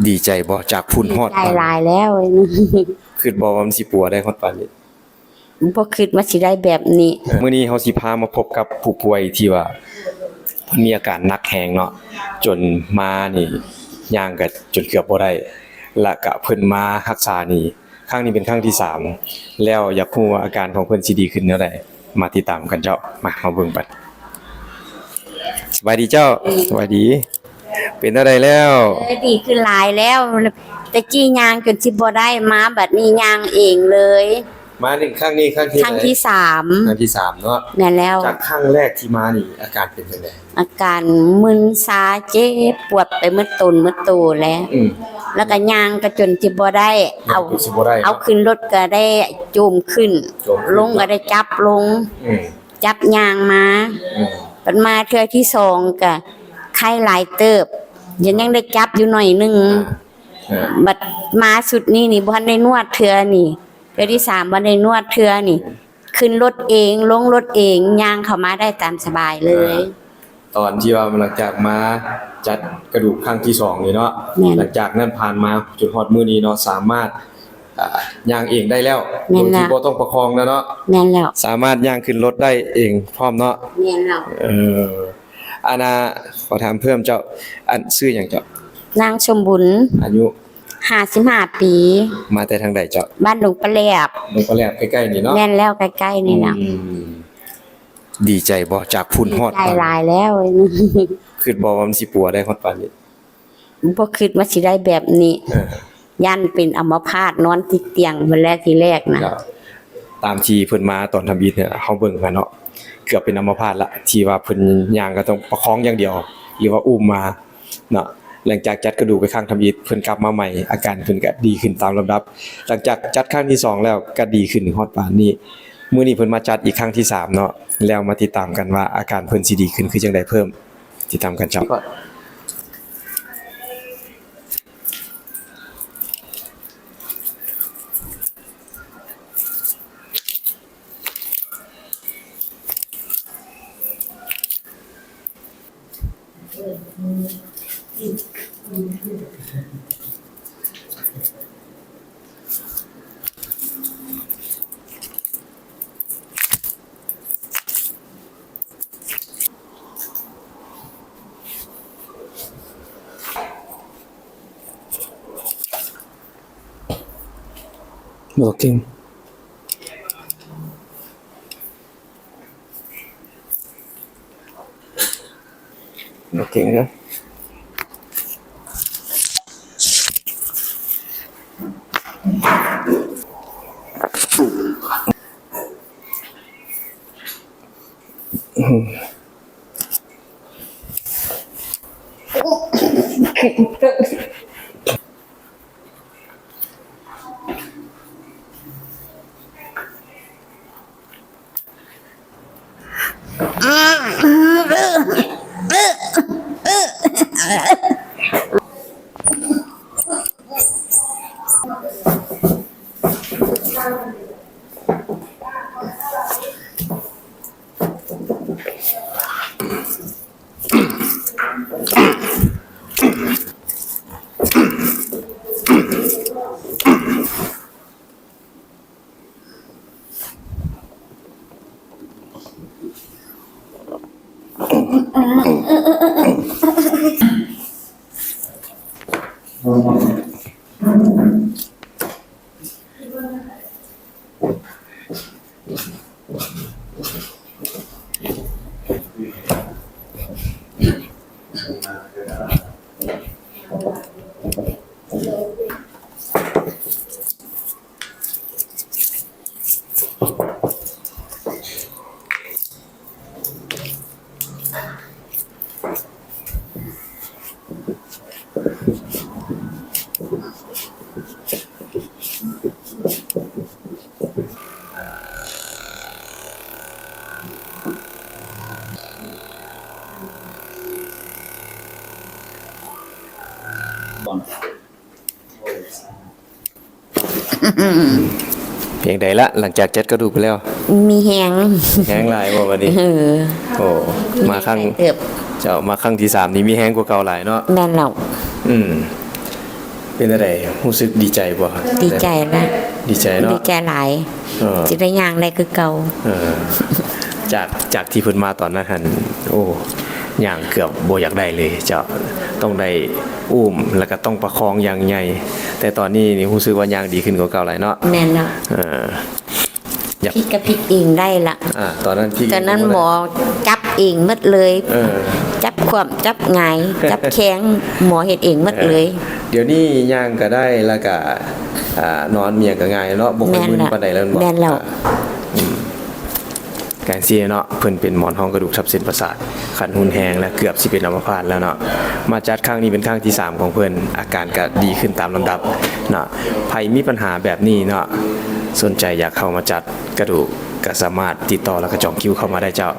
ດີໃຈບໍ່? ຈາກພຸ້ນຮອດ ດີໃຈຫຼາຍແລ້ວ. ຄິດບໍ່ວ່າມັນຊິປົວໄດ້ຮອດປານນີ້? ບໍ່ຄິດວ່າຊິໄດ້ແບບນີ້. ມື້ນີ້ເຮົາຊິພາມາພົບກັບຜູ້ປ່ວຍທີ່ວ່າເພິ່ນມີອາການໜັກແຮງເນາະ, ຈົນມານີ້ຍ່າງກໍຈົນເກືອບບໍ່ໄດ້, ແລະກະເພິ່ນມາຮັກສານີ້ ຄັ້ງນີ້ເປັນຄັ້ງທີສາມແລ້ວ. ຢາກຮູ້ວ່າອາການຂອງເພິ່ນຊິດີຂຶ້ນແນວໃດ? ມາຕິດຕາມກັນເຈົ້າ. ມາ ເຮົາເບິ່ງໄປ. ສະບາຍດີເຈົ້າ. ສະບາຍດີ. ເປັນແນວໃດແລ້ວ? ເອີ ດີຂຶ້ນຫຼາຍແລ້ວ. ແຕ່ກີ້ຍ່າງຈົນຊິບໍ່ໄດ້, ມາບັດນີ້ຍ່າງເອງເລີຍ. ມານີ້ຄັ້ງນີ້ຄັ້ງທີ ຄັ້ງທີສາມ. ຄັ້ງທີສາມເນາະ. ແມ່ນແລ້ວ. ຈາກຄັ້ງແລກທີ່ມານີ້ ອາການເປັນຈັ່ງໃດ? ອາການມຶນຊາເຈັບປວດໄປໝົດຕົນໝົດໂຕແຫຼະ. ອືມ. ແລ້ວກໍຍ່າງກໍຈົນຊິບໍ່ໄດ້. ເອົາ ເອົາຂຶ້ນລົດກໍໄດ້ໂຈມຂຶ້ນ, ໂຈມຂຶ້ນ ລົງກໍໄດ້ຈັບລົງ. ອືມ. ຈັບຍ່າງມາ. ອືມ. ບັດມາເທື່ອທີສອງກໍໄຂ້ຫຼາຍເຕີບ, ຍັງ ຍັງໄດ້ຈັບຢູ່ໜ້ອຍໜຶ່ງ. ອ່າ ອ່າ. ບັດມາຊຸດນີ້ນີ້ບໍ່ທັນໄດ້ນວດເທື່ອນີ້, ເທື່ອທີສາມບໍ່ໄດ້ນວດເທື່ອນີ້. ຂຶ້ນລົດເອງ ລົງລົດເອງ, ຍ່າງເຂົ້າມາໄດ້ຕາມສະບາຍເລີຍ. ອ່າ ຕອນທີ່ວ່າຫຼັງຈາກມາຈັດກະດູກຄັ້ງທີສອງນີ້ເນາະ. ແມ່ນ. ຫຼັງຈາກນັ້ນຜ່ານມາຈົນຮອດມື້ນີ້ເນາະ, ສາມາດ ອ່າ ຍ່າງເອງໄດ້ແລ້ວ. ແມ່ນແລ້ວ. ໂດຍທີ່ບໍ່ຕ້ອງປະຄອງແລ້ວເນາະ. ແມ່ນແລ້ວ. ສາມາດຍ່າງຂຶ້ນລົດໄດ້ເອງພ້ອມເນາະ. ແມ່ນແລ້ວ. ເອີ ອັນນ່າ ຂໍຖາມເພີ່ມເຈົ້າ, ອັນ ຊື່ຫຍັງເຈົ້າ? ນາງສົມບຸນ. ອາຍຸ? ຫ້າສິບຫ້າປີ. ມາແຕ່ທາງໃດເຈົ້າ? ບ້ານດົງປະແຫຼບ. ດົງປະແຫຼບໃກ້ໆນີ້ເນາະ. ແມ່ນແລ້ວ ໃກ້ໆນີ້ແຫຼະ. ອືມ. ດີໃຈບໍ່? ຈາກພຸ້ນຮອດ ດີໃຈຫຼາຍແລ້ວ. ຄິດບໍ່ວ່າມັນຊິປົວໄດ້ຮອດປານນີ້? ບໍ່ຄິດວ່າຊິໄດ້ແບບນີ້. ເອີ. ຢ້ານເປັນອຳມະພາດນອນຕິດຕຽງພຸ້ນແຫຼະທີແລກນະ. ແລ້ວຕາມທີ່ເພິ່ນມາຕອນທຳອິດເນຍ ເຮົາເບິ່ງຫັ້ນເນາະ ເກືອບເປັນອຳມະພາດລະ ທີ່ວ່າເພິ່ນຍ່າງກໍຕ້ອງປະຄອງຢ່າງດຽວ ຫຼືວ່າອຸ້ມມາເນາະ. ຫຼັງຈາກຈັດກະດູກໄປຄັ້ງທຳອິດ ເພິ່ນກັບມາໃໝ່ ອາການເພິ່ນກໍດີຂຶ້ນຕາມລຳດັບ. ຫຼັງຈາກຈັດຄັ້ງທີສອງແລ້ວກໍດີຂຶ້ນຮອດປານນີ້. ມື້ນີ້ເພິ່ນມາຈັດອີກຄັ້ງທີສາມເນາະ ແລ້ວມາຕິດຕາມກັນວ່າອາການເພິ່ນຊິດີຂຶ້ນຄືຈັ່ງໃດເພີ່ມ. ຕິດຕາມກັນເຈົ້າ. Looking. Looking, yeah.ເປັນຈັ່ງໃດລະ ຫຼັງຈາກຈັດກະດູກໄປແລ້ວ? ມີແຮງ. ແຮງຫຼາຍບໍ່ບັດນີ້? ເອີ. ໂອ້ ມາຄັ້ງ ເຕີບ. ເຈົ້າ ມາຄັ້ງທີສາມນີ້ມີແຮງກວ່າເກົ່າຫຼາຍເນາະ. ແມ່ນແລ້ວ. ອືມ ເປັນຈັ່ງໃດ? ຮູ້ສຶກດີໃຈບໍ່? ດີໃຈນະ. ດີໃຈເນາະ. ດີໃຈຫຼາຍ. ເອີ ຊິໄດ້ຍ່າງໄດ້ຄືເກົ່າ. ເອີ ຈາກ ຈາກທີ່ເພິ່ນມາຕອນນັ້ນຫັ້ນ ໂອ້ ຍ່າງເກືອບບໍ່ຢາກໄດ້ເລີຍເຈົ້າ. ຕ້ອງໄດ້ອຸ້ມ ແລ້ວກໍຕ້ອງປະຄອງຢ່າງໃຫຍ່. ແຕ່ຕອນນີ້ນີ້ຮູ້ສຶກວ່າຍ່າງດີຂຶ້ນກວ່າເກົ່າຫຼາຍເນາະ. ແມ່ນແລ້ວ. ເອີ ຢາກ ພິກກໍພິກເອງໄດ້ລະ. ອາ ຕອນນັ້ນພິກ ຕອນນັ້ນໝໍຈັບເອງໝົດເລີຍ. ເອີ ຈັບຂວ້ຳ ຈັບຫງາຍ ຈັບແຂງ ໝໍເຮັດເອງໝົດເລີຍ. ເອີ ດຽວນີ້ຍ່າງກໍໄດ້ ແລ້ວກໍ ອາ ນອນມີຫຍັງກໍງ່າຍເນາະ. ບໍ່ຄ່ອຍມຶນປານໃດແລ້ວແມ່ນບໍ່? ແມ່ນແລ້ວ. ອາ ອືມ ການເຊເນາະ ເພິ່ນເປັນໝອນຮອງກະດູກທັບເສັ້ນປະສາດ ຂັ້ນຮຸນແຮງ ແລະ ເກືອບຊິເປັນອຳມະພາດແລ້ວເນາະ. ມາຈັດຄັ້ງນີ້ເປັນຄັ້ງທີສາມຂອງເພິ່ນ ອາການກະດີຂຶ້ນຕາມລຳດັບເນາະ. ໃຜມີບັນຫາແບບນີ້ເນາະ ສົນໃຈຢາກເຂົ້າມາຈັດກະດູກ ກະສາມາດຕິດຕໍ່ ແລ້ວກະຈອງຄິວເຂົ້າມາໄດ້ເຈົ້າ.